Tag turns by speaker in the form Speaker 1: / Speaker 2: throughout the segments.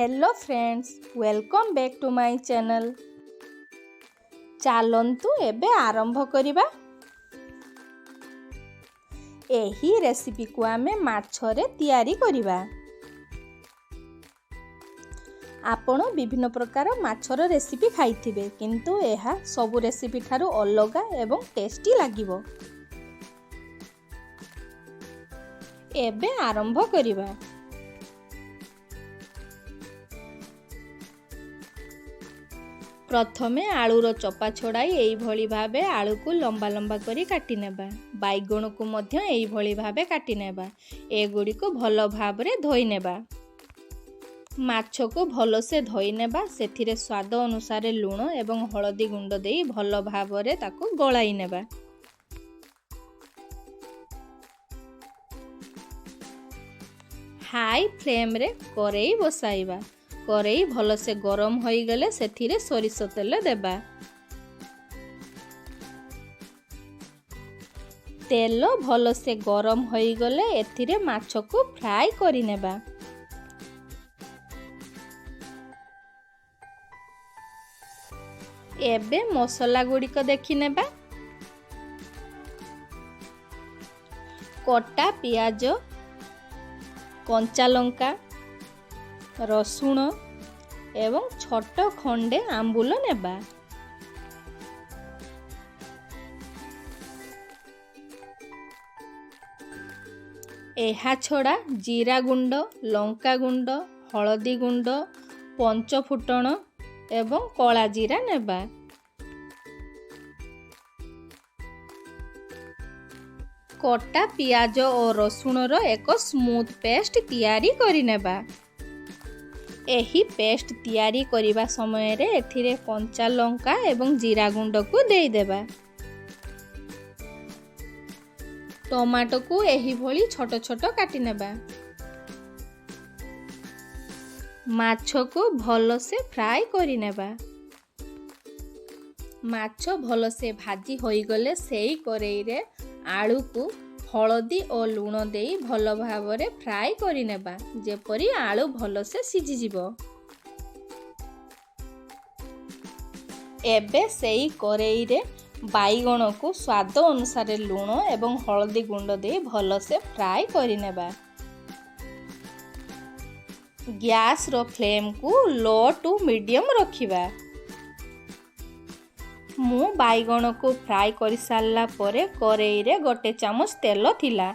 Speaker 1: Hello friends, welcome back to my channel. ଚାଲନ୍ତୁ ଏବେ ଆରମ୍ଭ କରିବା। ଏହି ରେସିପିକୁ ଆମେ ମାଛରେ ତିଆରି କରିବା। ଆପଣ ବିଭିନ୍ନ ପ୍ରକାର ମାଛର ରେସିପି ଖାଇଥିବେ, କିନ୍ତୁ ଏହା ସବୁ ରେସିପି ଠାରୁ ଅଲଗା ଏବଂ ଟେଷ୍ଟି ଲାଗିବ। ଏବେ ଆରମ୍ଭ କରିବା। ପ୍ରଥମେ ଆଳୁର ଚୋପା ଛଡ଼ାଇ ଏଇଭଳି ଭାବେ ଆଳୁକୁ ଲମ୍ବା ଲମ୍ବା କରି କାଟି ନେବା। ବାଇଗଣକୁ ମଧ୍ୟ ଏଇଭଳି ଭାବେ କାଟି ନେବା। ଏଗୁଡ଼ିକୁ ଭଲ ଭାବରେ ଧୋଇ ନେବା। ମାଛକୁ ଭଲସେ ଧୋଇ ନେବା। ସେଥିରେ ସ୍ୱାଦ ଅନୁସାରେ ଲୁଣ ଏବଂ ହଳଦୀ ଗୁଣ୍ଡ ଦେଇ ଭଲ ଭାବରେ ତାକୁ ଗୋଳାଇ ନେବା। ହାଇ ଫ୍ଲେମ୍ରେ କରେଇ ବସାଇବା। କରେଇ ଭଲସେ ଗରମ ହୋଇଗଲେ ସେଥିରେ ସୋରିଷ ତେଲ ଦେବା। ତେଲ ଭଲସେ ଗରମ ହୋଇଗଲେ ଏଥିରେ ମାଛକୁ ଫ୍ରାଏ କରିନେବା। ଏବେ ମସଲା ଗୁଡ଼ିକ ଦେଖିନେବା। କଟା ପିଆଜ, କଞ୍ଚା ଲଙ୍କା, ରସୁଣ ଏବଂ ଛୋଟ ଖଣ୍ଡେ ଆମ୍ବୁଲ ନେବା। ଏହା ଛଡ଼ା ଜିରା ଗୁଣ୍ଡ, ଲଙ୍କା ଗୁଣ୍ଡ, ହଳଦୀ ଗୁଣ୍ଡ, ପଞ୍ଚ ଫୁଟଣ ଏବଂ କଳା ଜିରା ନେବା। କଟା ପିଆଜ ଓ ରସୁଣର ଏକ ସ୍ମୁଥ୍ ପେଷ୍ଟ ତିଆରି କରିନେବା। ଏହି ପେଷ୍ଟ ତିଆରି କରିବା ସମୟରେ ଏଥିରେ କଞ୍ଚା ଲଙ୍କା ଏବଂ ଜିରା ଗୁଣ୍ଡକୁ ଦେଇଦେବା। ଟମାଟୋକୁ ଏହିଭଳି ଛୋଟ ଛୋଟ କାଟିନେବା। ମାଛକୁ ଭଲସେ ଫ୍ରାଏ କରିନେବା। ମାଛ ଭଲସେ ଭାଜି ହୋଇଗଲେ ସେଇ କରେଇରେ ଆଳୁକୁ ହଳଦୀ ଓ ଲୁଣ ଦେଇ ଭଲ ଭାବରେ ଫ୍ରାଏ କରିନେବା, ଯେପରି ଆଳୁ ଭଲସେ ସିଝିଯିବ। ଏବେ ସେଇ କରେଇରେ ବାଇଗଣକୁ ସ୍ୱାଦ ଅନୁସାରେ ଲୁଣ ଏବଂ ହଳଦୀ ଗୁଣ୍ଡ ଦେଇ ଭଲସେ ଫ୍ରାଏ କରିନେବା। ଗ୍ୟାସ୍ର ଫ୍ଲେମ୍କୁ ଲୋ ଟୁ ମିଡ଼ିୟମ୍ ରଖିବା। ମୁଁ ବାଇଗଣକୁ ଫ୍ରାଏ କରିସାରିଲା ପରେ କରେଇରେ 1 ଚାମଚ ତେଲ ଥିଲା।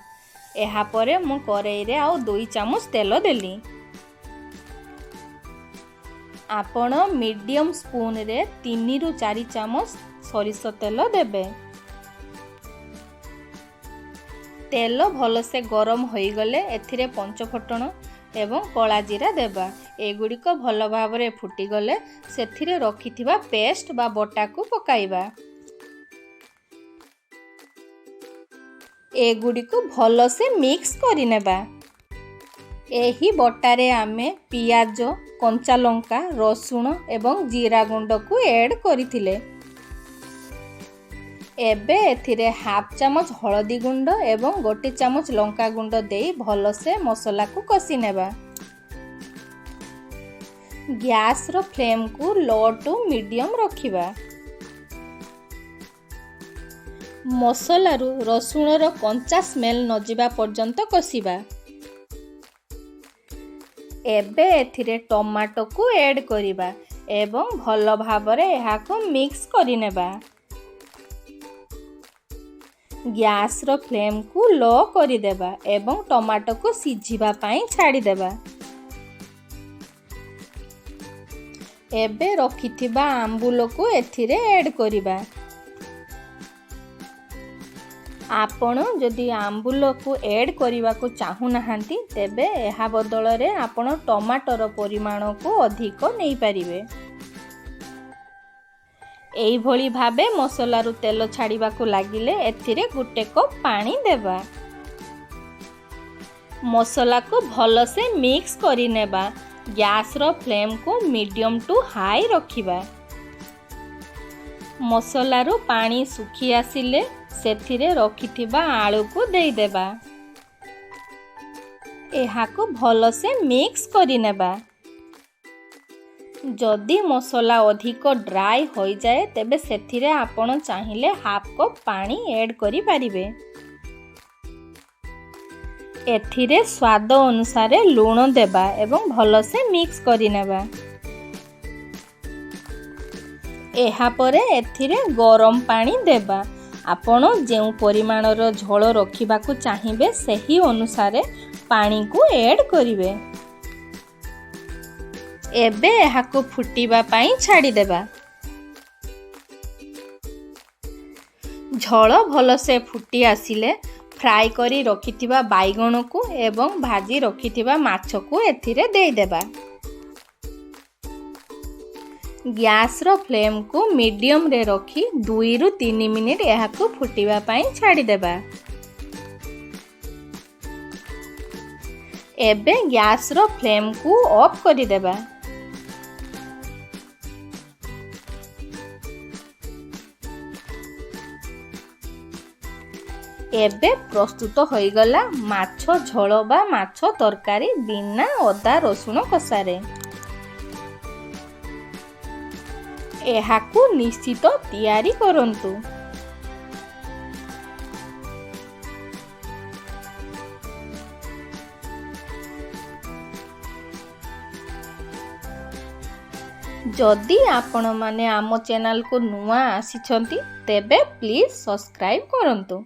Speaker 1: ଏହାପରେ ମୁଁ କରେଇରେ ଆଉ 2 ଚାମଚ ତେଲ ଦେଲି। ଆପଣ ମିଡ଼ିୟମ୍ ସ୍ପୁନରେ 3ରୁ 4 ଚାମଚ ସୋରିଷ ତେଲ ଦେବେ। ତେଲ ଭଲସେ ଗରମ ହୋଇଗଲେ ଏଥିରେ ପଞ୍ଚଫୁଟଣ ଏବଂ କଳା ଜିରା ଦେବା। ଏଗୁଡ଼ିକ ଭଲ ଭାବରେ ଫୁଟିଗଲେ ସେଥିରେ ରଖିଥିବା ପେଷ୍ଟ ବା ବଟାକୁ ପକାଇବା। ଏଗୁଡ଼ିକୁ ଭଲସେ ମିକ୍ସ କରିନେବା। ଏହି ବଟାରେ ଆମେ ପିଆଜ, କଞ୍ଚା ଲଙ୍କା, ରସୁଣ ଏବଂ ଜିରା ଗୁଣ୍ଡକୁ ଏଡ଼୍ କରିଥିଲେ। ଏବେ ଏଥିରେ ହାଫ୍ ଚାମଚ ହଳଦୀ ଗୁଣ୍ଡ ଏବଂ 1 ଚାମଚ ଲଙ୍କା ଗୁଣ୍ଡ ଦେଇ ଭଲସେ ମସଲାକୁ କଷି ନେବା। ଗ୍ୟାସ୍ର ଫ୍ଲେମ୍କୁ ଲୋ ଟୁ ମିଡ଼ିୟମ୍ ରଖିବା। ମସଲାରୁ ରସୁଣର କଞ୍ଚା ସ୍ମେଲ୍ ନଯିବା ପର୍ଯ୍ୟନ୍ତ କଷିବା। ଏବେ ଏଥିରେ ଟମାଟୋକୁ ଏଡ଼୍ କରିବା ଏବଂ ଭଲ ଭାବରେ ଏହାକୁ ମିକ୍ସ କରିନେବା। ଗ୍ୟାସ୍ର ଫ୍ଲେମ୍କୁ ଲୋ କରିଦେବା ଏବଂ ଟମାଟୋକୁ ସିଝିବା ପାଇଁ ଛାଡ଼ିଦେବା। ଏବେ ରଖିଥିବା ଆମ୍ବୁଲକୁ ଏଥିରେ ଏଡ଼୍ କରିବା। ଆପଣ ଯଦି ଆମ୍ବୁଲକୁ ଏଡ଼୍ କରିବାକୁ ଚାହୁଁନାହାନ୍ତି, ତେବେ ଏହା ବଦଳରେ ଆପଣ ଟମାଟୋର ପରିମାଣକୁ ଅଧିକ ନେଇପାରିବେ। ଏଇଭଳି ଭାବେ ମସଲାରୁ ତେଲ ଛାଡ଼ିବାକୁ ଲାଗିଲେ ଏଥିରେ 1 କପ୍ ପାଣି ଦେବା। ମସଲାକୁ ଭଲସେ ମିକ୍ସ କରିନେବା। ଗ୍ୟାସ୍ର ଫ୍ଲେମ୍କୁ ମିଡ଼ିୟମ୍ ଟୁ ହାଇ ରଖିବା। ମସଲାରୁ ପାଣି ଶୁଖି ଆସିଲେ ସେଥିରେ ରଖିଥିବା ଆଳୁକୁ ଦେଇଦେବା। ଏହାକୁ ଭଲସେ ମିକ୍ସ କରିନେବା। ଯଦି ମସଲା ଅଧିକ ଡ୍ରାଏ ହୋଇଯାଏ, ତେବେ ସେଥିରେ ଆପଣ ଚାହିଁଲେ ହାଫ୍ କପ୍ ପାଣି ଏଡ଼୍ କରିପାରିବେ। ଏଥିରେ ସ୍ୱାଦ ଅନୁସାରେ ଲୁଣ ଦେବା ଏବଂ ଭଲସେ ମିକ୍ସ କରିନେବା। ଏହାପରେ ଏଥିରେ ଗରମ ପାଣି ଦେବା। ଆପଣ ଯେଉଁ ପରିମାଣର ଝୋଳ ରଖିବାକୁ ଚାହିଁବେ, ସେହି ଅନୁସାରେ ପାଣିକୁ ଏଡ଼୍ କରିବେ। ଏବେ ଏହାକୁ ଫୁଟିବା ପାଇଁ ଛାଡ଼ିଦେବା। ଝୋଳ ଭଲସେ ଫୁଟି ଆସିଲେ ଫ୍ରାଏ କରି ରଖିଥିବା ବାଇଗଣକୁ ଏବଂ ଭାଜି ରଖିଥିବା ମାଛକୁ ଏଥିରେ ଦେଇଦେବା। ଗ୍ୟାସ୍ର ଫ୍ଲେମ୍କୁ ମିଡ଼ିୟମରେ ରଖି 2ରୁ 3 ମିନିଟ୍ ଏହାକୁ ଫୁଟିବା ପାଇଁ ଛାଡ଼ିଦେବା। ଏବେ ଗ୍ୟାସ୍ର ଫ୍ଲେମ୍କୁ ଅଫ୍ କରିଦେବା। ଏବେ ପ୍ରସ୍ତୁତ ହୋଇଗଲା ମାଛ ଝୋଳ ବା ମାଛ ତରକାରୀ ବିନା ଅଦା ରସୁଣ କଷାରେ। ଏହାକୁ ନିଶ୍ଚିତ ତିଆରି କରନ୍ତୁ। ଯଦି ଆପଣମାନେ ଆମ ଚ୍ୟାନେଲକୁ ନୂଆ ଆସିଛନ୍ତି, ତେବେ ପ୍ଲିଜ୍ ସବସ୍କ୍ରାଇବ୍ କରନ୍ତୁ।